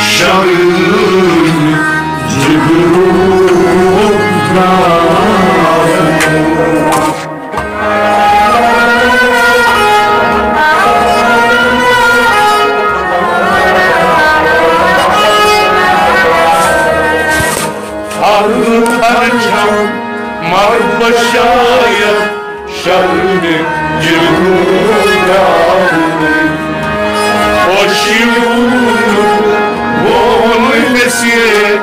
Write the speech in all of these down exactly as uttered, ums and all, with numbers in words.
شرم جگرو ہر ہر چھم مر بشاید شرم جلوہ گاونے۔ خوشی بون بون بسیے۔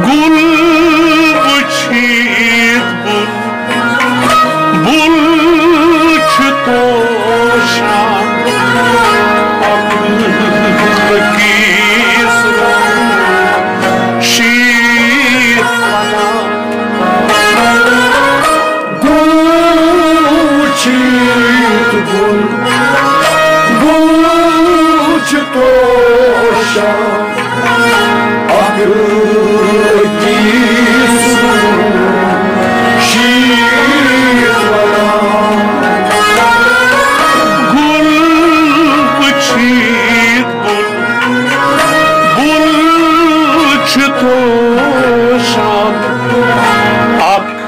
گل وُچھِتھ بُل، بُل چھُ توشان۔ أکِس شیٖتھ وَنان۔ گُل وُچھِتھ بُل، بُل چھُ توشان۔ اکھ أکِس شیٖتھ وَنان۔ گُل وُچھِتھ بُل، بُل چھُ توشان۔ اکھ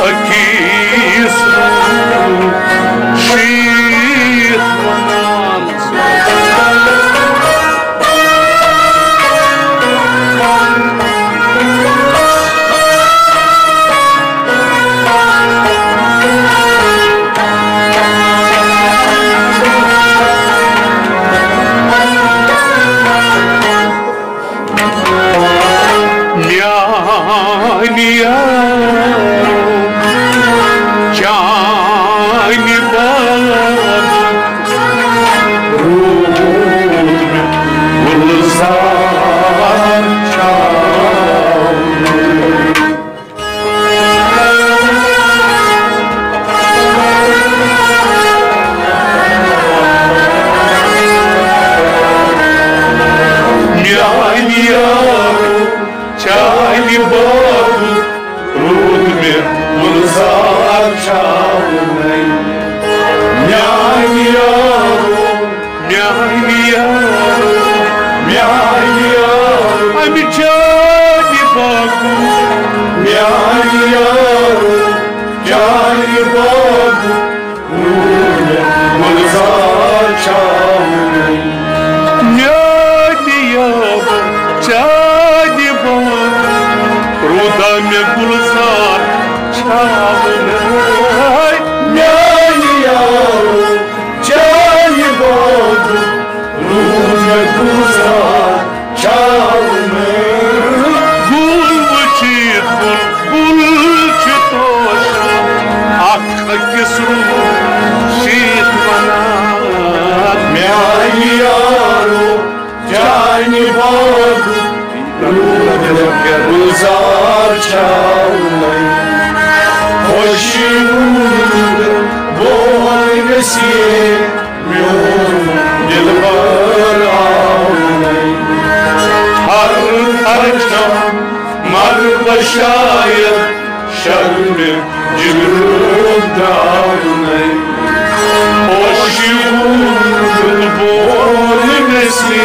أکِس شیٖتھ وَنان۔ میانہِ یارو، چانہِ باغُک روٗد مےٚ گُلزار چھاونہٕ۔ میانہِ یارو، چانہِ باغُک روٗد مےٚ گُلزار چھاونَے۔ میانہِ یارو، میانہِ یارو، میانہِ یارو، اَمہِ چانہِ باغُک، میانہِ یارو، چانہِ باغُک روٗد مےٚ گُلزار چھاونَے۔ میانہِ یارو، چانہِ باغُک روٗدا مےٚ گُلزار چھاونَے۔ میانہِ یارو، چانہِ باغُک روٗد مےٚ گُلزار چھاونہٕ۔ گُل وُچھِتھ بُلبُل چھِ توشان، اکھ أکِس روٗد شیٖتھ وَنان۔ میانہِ یارو، چانہِ باغُک روٗد گُلزار چھاونَے۔ خوشی ہُنٛد بول گژھِ میون دلبر آونَے۔ ہر ہر شم مر بہٕ شاید شرمہِ جگرُک داونَے۔ خوشی ہُنٛد بول گژھِ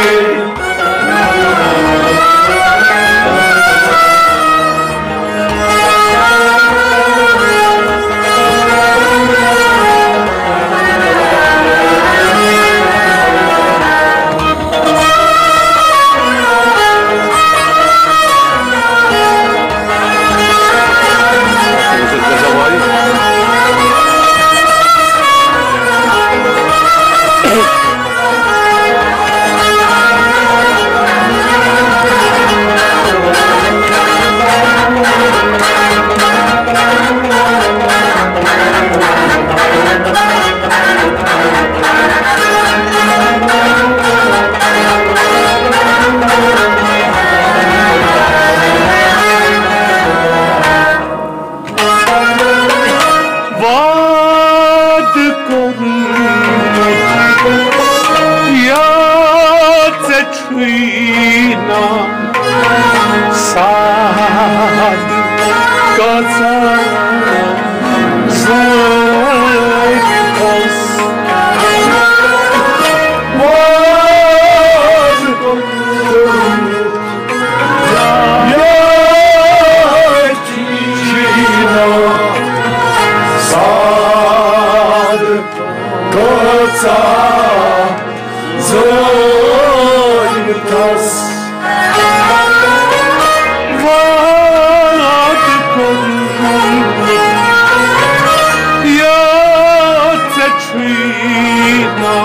چھُے نا سادٕ کٲژاہ زٲج ٲس۔ وارٕ کوٚرمُت یاد چھُے نا سادٕ کٲژاہ زٲج ٲس۔ وعدٕ کوٚرمُت یاد ژےٚ چھُے نا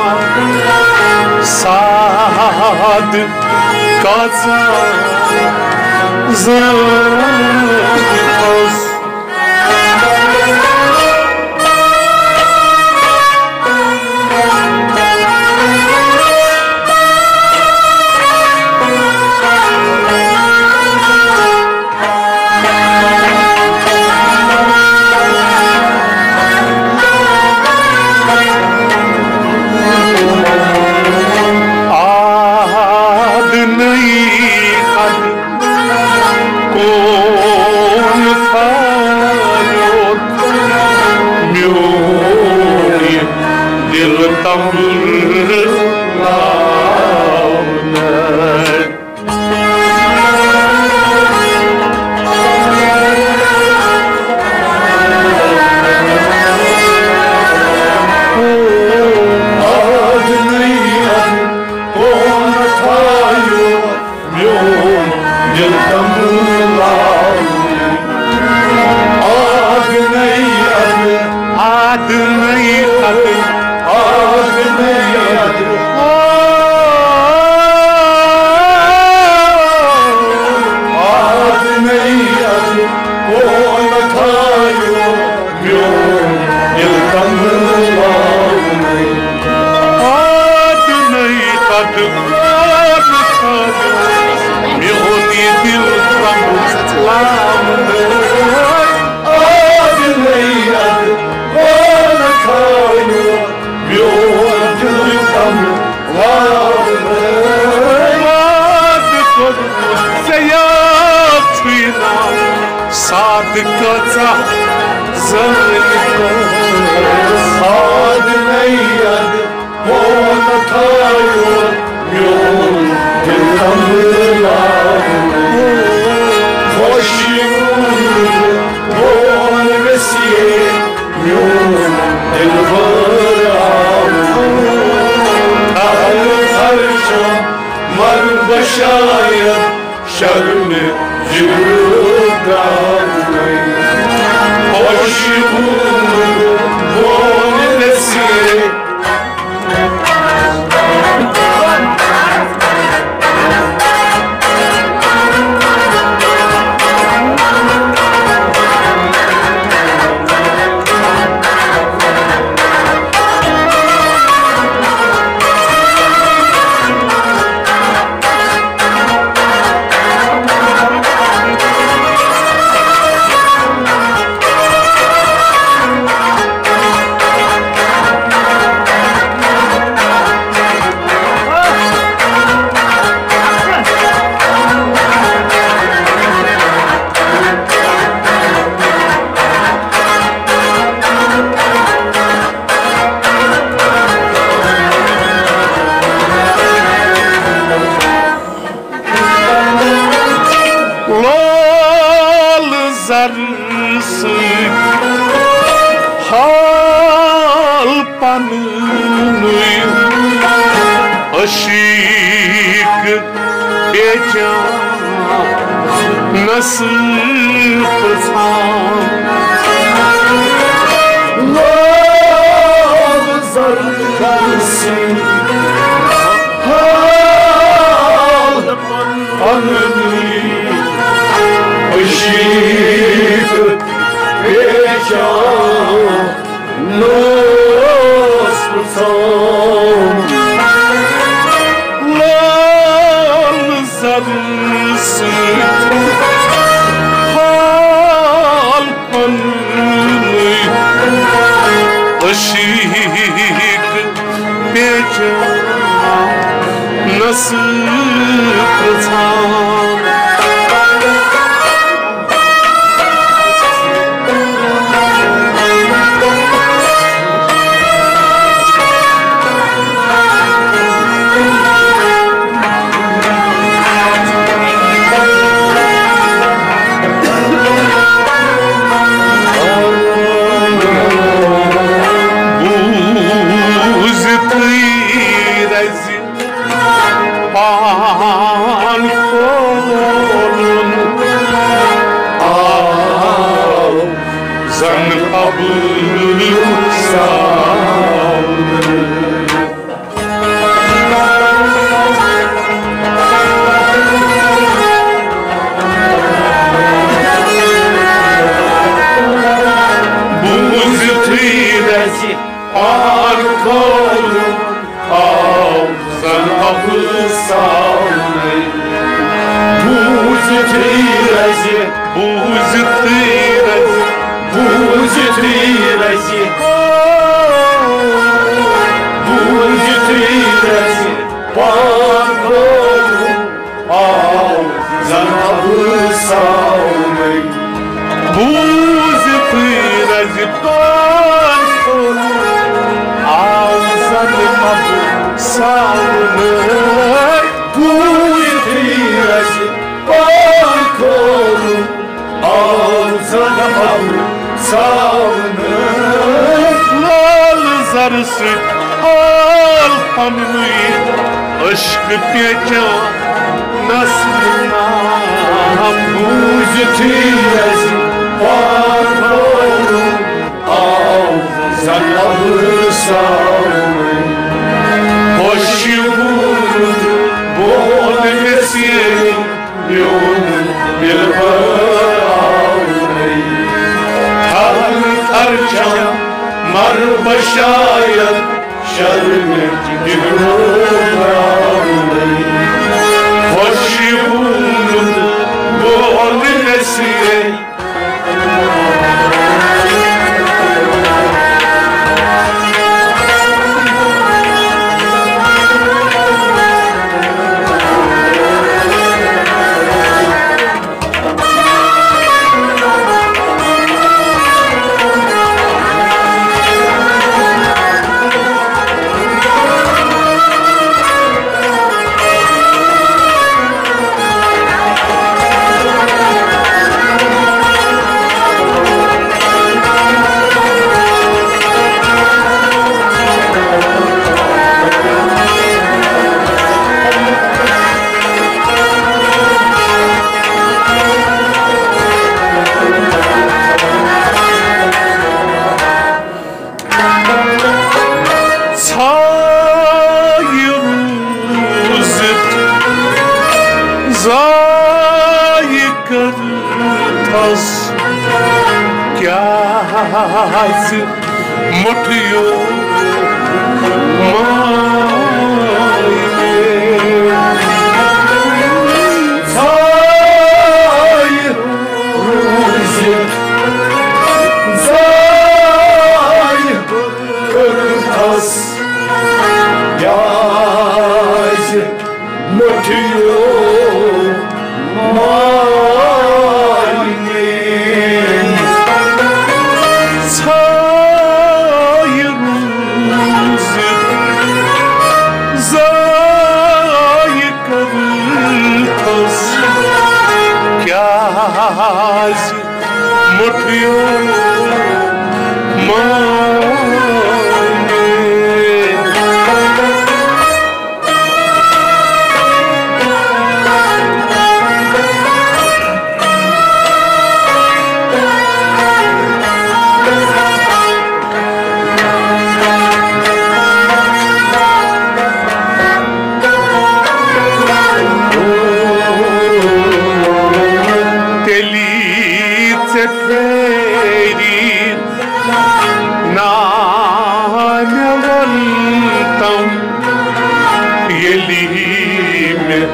سادٕ کٲژاہ زٲج ٲس۔ آد نٔے قد کون تھایوت میون یہِ دل تمبراونہٕ۔ آد نٔے قد کون تھایوت میون دل تمبراونہٕ۔ آد نٔے قد، آد نٔے قد، آد نٔے قد، آد نٔے قد کون تھایوت میون دل تمبراونہٕ۔ آد نٔے قد کون تھایوت میون یہِ دل تمبراونہٕ۔ آد نٔے قد کون تھایوت میون دل تمبراونہٕ۔ وعدٕ کوٚرمُت ژےٚ یاد چھُے نا سادٕ کٲژاہ زٲج ٲس۔ آد نٔے قد کون تھایوت میون دل تمبراونہٕ۔ خوشی ہُنٛد بون ویسیے میون دلبر آو۔ اہل خرچہ مر بشاید شرم جگر گاوے۔ خوشی ہُنٛد بون ویسیے لول زر سۭتۍ حال پننُے عشیق پیچان نصیب ژھان۔ لول زر سۭتۍ حال پننُے عشیق پیچان نصیب ژھان۔ لول زر سۭتۍ حال پننُے عشیق پیچان نہ سۭتۍ پرٛژھان۔ بوٗزِتھٕے رَزِ پان کھولُن آو زن ابوٗ ساونہٕ۔ بوٗزِتھٕے رَزِ پان کھولُن آو زن ابوٗ ساونَے۔ بوٗزِتھٕے رَزِ، بوٗزِتھٕے رَزِ، بوٗزِتھٕے رَزِ، بوٗزِتھٕے رَزِ پان کھولُن آو زن ابوٗ ساونَے۔ بوٗزِتھٕے رَزِ پان کھولُن آو زن ابوٗ ساونَے۔ بوٗزِتھٕے رَزِ پان کھولُن آو زن ابوٗ ساونَے۔ لال زر سۭتۍ آل پننُے عشق پیچان نسل نام۔ بوٗزِتھٕے رَزِ پان کھولُن آو زن ابوٗ ساونَے۔ خۄش وُنُن بون یژھِ میون دلبر آونَے۔ تھل تھر چھم مر بہ شاید شرمہِ دِگرو تراونَے۔ خۄش وُنُن بون یژھِ ژھایہِ روٗزِتھ ضایہِ کٔرتھس کیٛازِ مُٹھیو ماے۔ ژھایہِ روٗزِتھ ضایہِ کٔرتھس کیٛازِ مُٹھیو ماے۔ ژھایہِ روٗزِتھ ضایہِ کٔرتھس کیٛازِ مُٹھیو ماے۔ تیٚلی ژےٚ پھیری ناو مےٚ ووٚن تم، ییٚلی مےٚ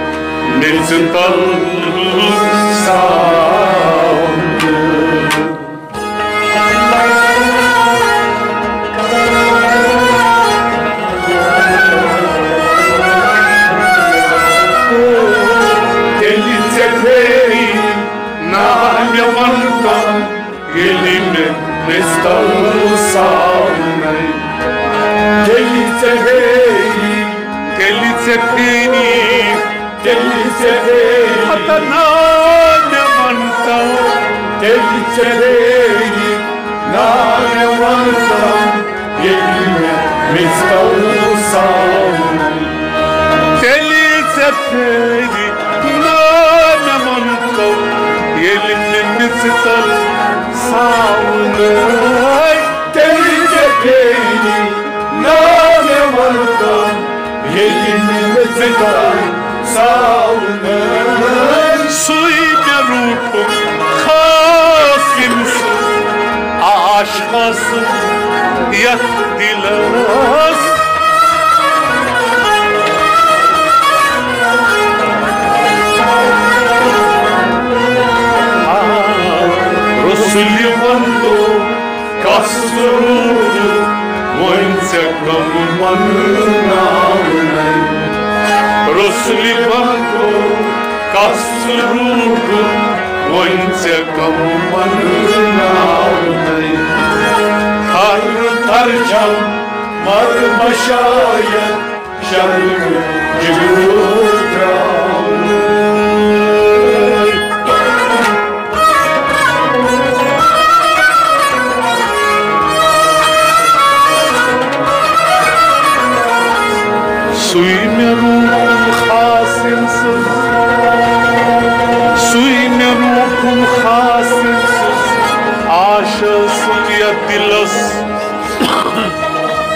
میٚژِ تل ساو۔ ییٚلہِ مےٚ مِستَل ساونَے، تیٚلہِ ژےٚ بیٚیہِ، تیٚلہِ ژےٚ بیٚیہِ، تیٚلہِ ژےٚ بیٚیہِ۔ ہتا نا مےٚ وَن تَو، تیٚلہِ ژےٚ بیٚیہِ، نا مےٚ وَن تَو، ییٚلہِ مےٚ مِستَل ساونَے۔ تیٚلہِ ژےٚ پھیرِ نا مےٚ وَن تو، ییٚلہِ مےٚ مِستَل ساونَے۔ تیٚلہِ ژےٚ پھیرِ نا مےٚ وَن تو، ییٚلہِ مےٚ مِستَل ساونَے۔ سُے مےٚ روٗٹُم خاص ییٚمہِ سُنٛد عاشقس یتھ دلس۔ آ، رسول وندو کس روح وۄنۍ ژےٚ کم مناونَے۔ رسول وندو کس روح وۄنۍ ژےٚ کم مناونَے۔ تھر تھر چھم مر مشایت شرمہِ جگرو تراونَے۔ سُے مےٚ روٗحُن خاص ییٚمہِ سٕنٛز، سُے مےٚ روٗحُن خاص ییٚمہِ سٕنٛز، عاشق سُنٛد یَتھ دِلَس۔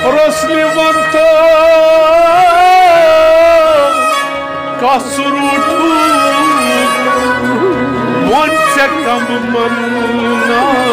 رسلہِ وَن تو کَس روٗٹُک وۄنۍ ژےٚ کَم منناو۔